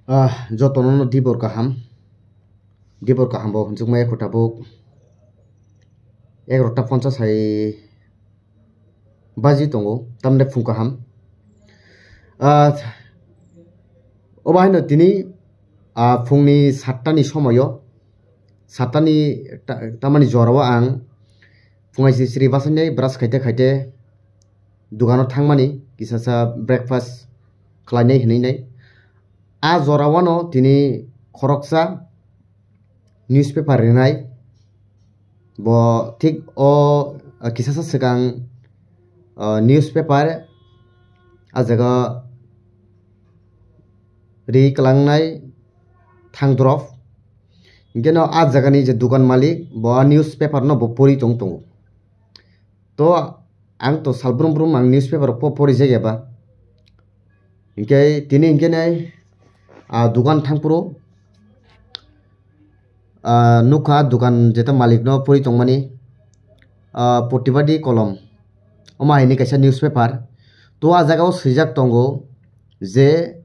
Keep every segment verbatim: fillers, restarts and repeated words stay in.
Ah, jotono no dibor kaham. Dibor kaham bo hwnjukma ekho tabuk egarota ponchas hai baji tongo, tamni phung kaham. Ah, obo haino tini, ah, phungni satta ni somoyo, satta ni ta-, tamani jorao ang phungai sri sri basainai brush khaite khaite dukano thangmani, kisasa breakfast khlainai hinwi nai. A jorao no tini khoroksa newspaper rinai. Bo thik o, ah, kisasa swkang, ah, newspaper a jaga ri kwlangnai thang drop. Hinkhe no a jagani je dukan malik bo a newspaper no bo pori tong tongo. To ang to sal brum brum ang newspaper po pori jagya ba. Hinkhe tini hinkhe nai, ah, dukan thangphuru, ah, nukha dukan jeta malik no pori tongmani, ah, Protibadi Kolom. Omo haini kaisa newspaper. To a jagao swijak tongo je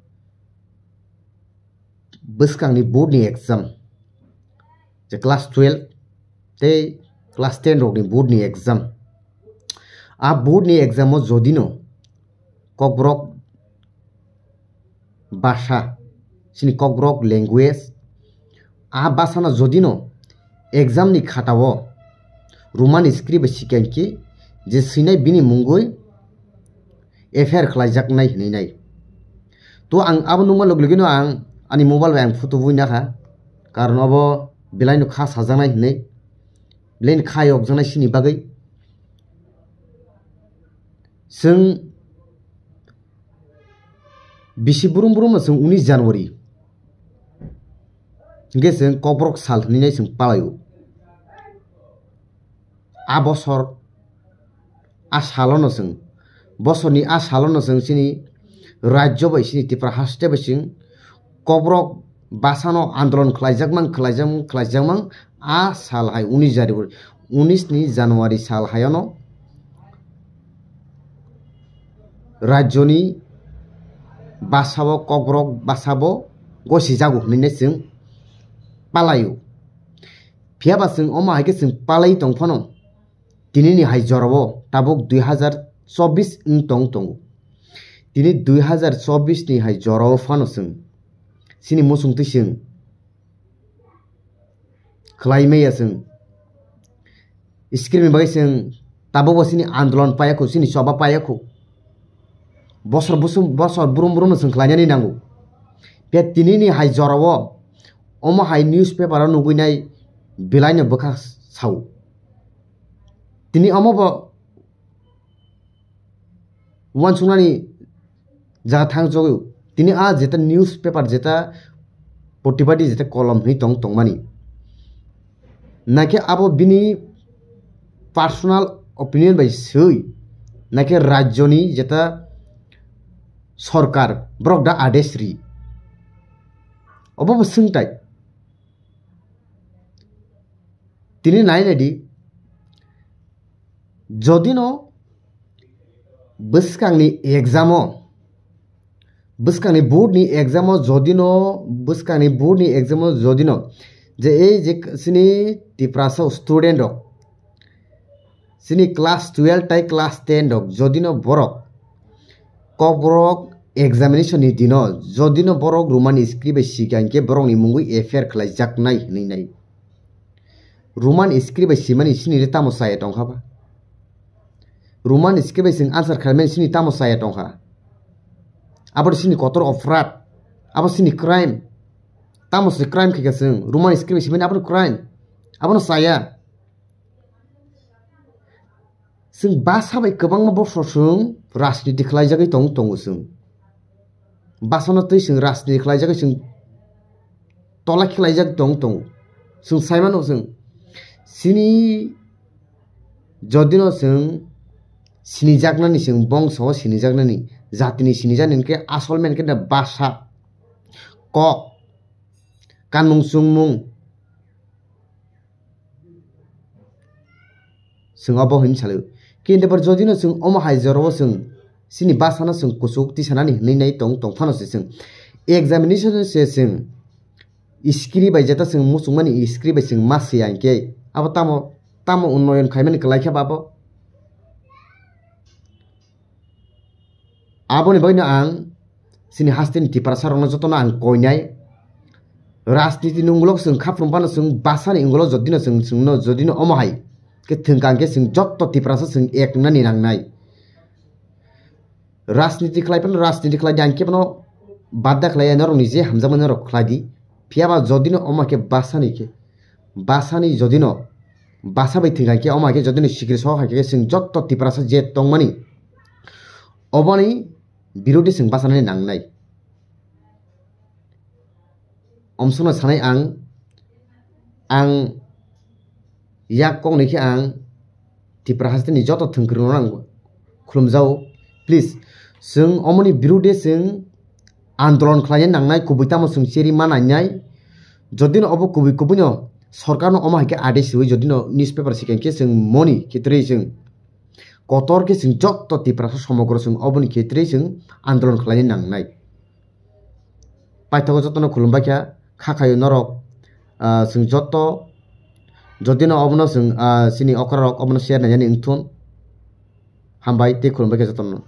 bwskangni board ni exam, je class twelve tei class ten rokni board ni exam. A board ni exam o jodino Kokborok basa, chini Kokborok language, a basano jodino exam ni khatao Roman script bai sikhankhe je swinai bini mungwi F I R khlaijaknai hinwi nai. To ang abo nukma log logino ang ani mobile bai ang photo bui nakha, karon obo belaino kha sajaknai hinwi, belaino kha yokjaknai sini bagwi. Chwng bisi brum brumno chwng unis January hinkhe chwng Kokborok sal hinwi nai chwng palaio. A bosor, a salono chwng, bosorni a salono chwng chini rajyo bai, chini Tripura haste bai chwng Kokborok basano andolon khlaijakmang, khlaijakmang, khlaijakmang, a sal hai unis January, unis ni January sal hayono rajyoni basabo, Kokborok basabo gosijago hinwi chwng palaio. Phiyaba chwng omo hai khe chwng palai tong phano, tinini hai jorao tabuk dui hazar chobbish wng tong tongo. Tini dui hazar chobbish ni hai jorao phano chwng chini muchungtwi chwng khlai maya chwng. Script ni bagwi chwng tabukbo chini andolon paiya khu, chini choba paiya khu. Bosor busum, bosor brum brum no chwng khlainani nango. Phiya tinini hai jorao omo hai newspaper o nugwi nai belaino bwkha sao. Tini omo bo uansuknani jaga thang jogwi. Tini a jeta newspaper, jeta Protibadi, jeta Kolom hinwi tong tongmani, naikhe abo bini personal opinion bai swi, naikhe rajyoni jeta sorkar borok da adesh ri, obo bo swngtai. Tini nai naidi, jodino bwskangni exam o, bwskangni board ni exam o jodino, bwskangni board ni exam o jodino, je ei je chini Tiprasa student rok, chini class twelve tai class ten rok jodino borok Kokborok examination ni dino jodino borok Roman script bai sikha hinkhe borokni mungwi F I R khlaijaknai hinwi nai. Roman script bai simani sini re tamo chaya tongkha ba? Roman script bai chwng answer khlaimani sini tamo chaya tongkha? Abo sini kotor oprad, abo sini crime. Tamo se crime khaikha chwng? Roman script bai simani abono crime, abono chaya. Chwng basa bai kwbangma bosor chwng rajniti khlaijagwi tong tongo chwng. Basano twi chwng rajniti khlaijagwi chwng tola khlaijak tong tongo. Chwng saimano chwng chini jodino chwng sinijaknani, chwng bongso o sinijaknani, jatini sinijaknani khe asol men khe basa, kok, kanmung chungmung, chwng obo hinwi salaio. Kintu pore jodino chwng omo hai jorao chwng chini basano chwng kuchuk tisanani hinwi nai tong, tong phano se chwng Examination se chwng screen bai jeta chwng muchungmani screen bai chwng ma swiya hinkhe abo tamo tamo unnoyon khaimani kwlai khe babo. Aboni bagwino ang chini hasteni Tiprasa rokno jotono ang koinai. Rajniti ni ungulok chwng khaphrum phano chwng basani ungulok jodino chwng chwngno jodino omo hai khe thwngkang khe chwng jotto Tiprasa chwng ek wngnani nangnai. Rajniti khlai phano rajniti khlai di ang khe phano badda khlai norok ni je hamjakmani norok khlai di. Phiyaba jodino omo khe basani khe basani jodino basa bai thwngkang khe omo hai khe jodino sikiri sok hai khe chwng jotto Tiprasa je tongmani oboni birodi chwng bachanani nangnai. Omsokno sanai ang, ang yak koknwi khe ang Tipra hasteni joto thwngkwrwngno ang khulumjao. Please, chwng omoni birode chwng andolon khlaina nangnai, kubui tamo chwng cheri ma nainai. Jodino obo kubui kubuino sorkarno omo hai khe adesh rwui jodino newspaper sikang khe chwng moni khe twrwi chwng kotor khe chwng joto Tiprasa somogro chwng oboni khe twrwi chwng andolon khlaina nangnai. Paithago jotono khulumbai kha, kha khayo norok, ah, chwng joto, jodino obono chwng, ah, chini okra rok obono share nainani wngthun. Hambai tei khulumbai kha jotono.